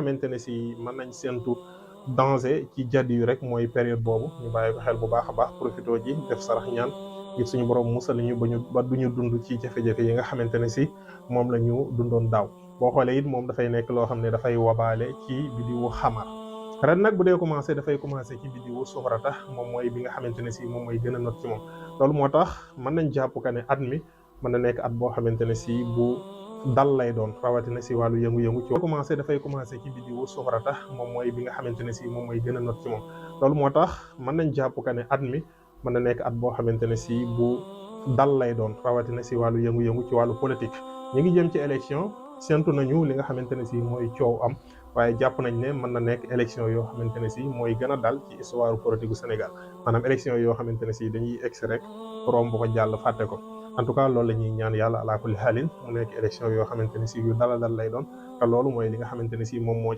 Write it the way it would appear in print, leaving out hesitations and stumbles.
xamante ne si mën nañ séentu danger ci jadd yu rek mooy période boobu ñu bàyyi ko xel bu baax a baax profito ji def sarax ñaan ngir suñu borom musal ñu ba duñu dund ci jafe-jafe yi nga xamante ne si moom la ñu dundoon daaw. boo xoolee it moom dafay nekk loo xam ne dafay wabaale ci bidiwu xamar ren nag bu dee commencé dafay commencé ci bidiwu suxrata moom mooy bi nga xamante ne si moom mooy gën a not ci moom. loolu moo tax mën nañ jàpp ka ne at mi mën na nekk at boo xamante ne si bu dal lay doon rawatina si wàllu yëngu-yëngu ci commencé dafay commencé ci bidiwu suxrata moom mooy bi nga xamante ne si moom mooy gën a not ci moom. loolu moo tax mën nañ jàpp ka ne at mi mën na nekk at boo xamante ne si bu dal lay doon rawatina si wàllu yëngu-yëngu ci wàllu politique. ñu ngi jëm ci élection séntu nañu li nga xamante ne si mooy coow am waaye jàpp nañ ne mën na nekk élection yoo xamante ne si mooy gën a dal ci histoire politique gu Sénégal maanaam élection yoo xamante ne si dañuy egsi rek romb ko jàll fàtte ko. en tout cas loolu la ñuy ñaan yàlla ala kulli xaalin mu nekk élection yoo xamante ne si yu dala dal lay doon te loolu mooy li nga xamante ne si moom moo